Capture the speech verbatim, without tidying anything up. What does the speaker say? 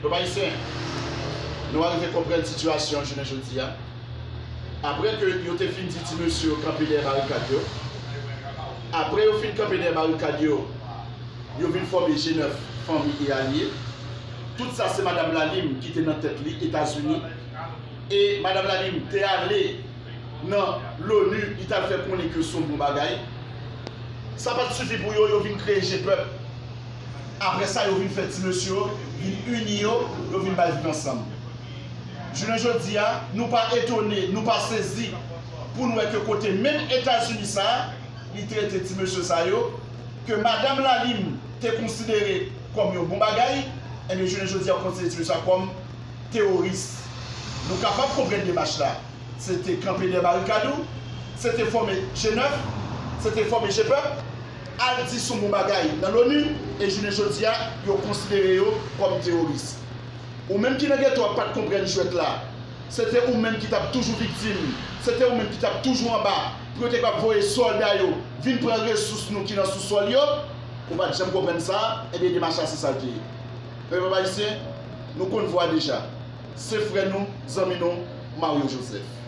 Pèp ayisyen, nou arive konprann sitiyasyon jounen jodi a. Apre ke yo te fin di ti mesye yo kanpe dèyè barikad yo, apre yo fin kanpe dèyè barikad yo, yo vin fòme G nèf, Fanmi e Alye. Tout sa se Madanm Lalim ki te nan tèt li, Etazini. E Madanm Lalim te ale nan Loni, li t al fè konnen ke se yon bon bagay. Sa pa t sifi pou yo, yo vin kreye G pèp. Apre sa, yo vin fè ti mesye yo, vin ini yo, yo vin bay Viv Ansanm. Jounen jodi a, nou pa etone, nou pa sezi pou n wè ke kote menm Etazini sa a, li trete ti mesye sa yo, ke Madanm Lalim te konsidere kòm yon bon bagay, ebyen, jounen jodi a, yo konsidere ti mesye sa kòm teworis. Nou kapab konprann demach la. Se te kanpe dèyè barikad ou, se te fòme G nèf, se te fòme G pèp, al di se yon bon bagay nan Loni, e jounen jodi a, yo konsidere yo kòm teworis. Ou menm ki nan geto a pa t konprann jwèt la, se te ou menm ki t ap toujou viktim, se te ou menm ki t ap toujou anba, pou yo te kapab voye sòlda yo vin pran resous nou ki nan sousòl yo, ou pa t janm konprann sa, ebyen demach la se sa l te ye. Men pèp ayisyen, nou konn vwa deja. Se frè nou, zanmi nou, Mario Joseph.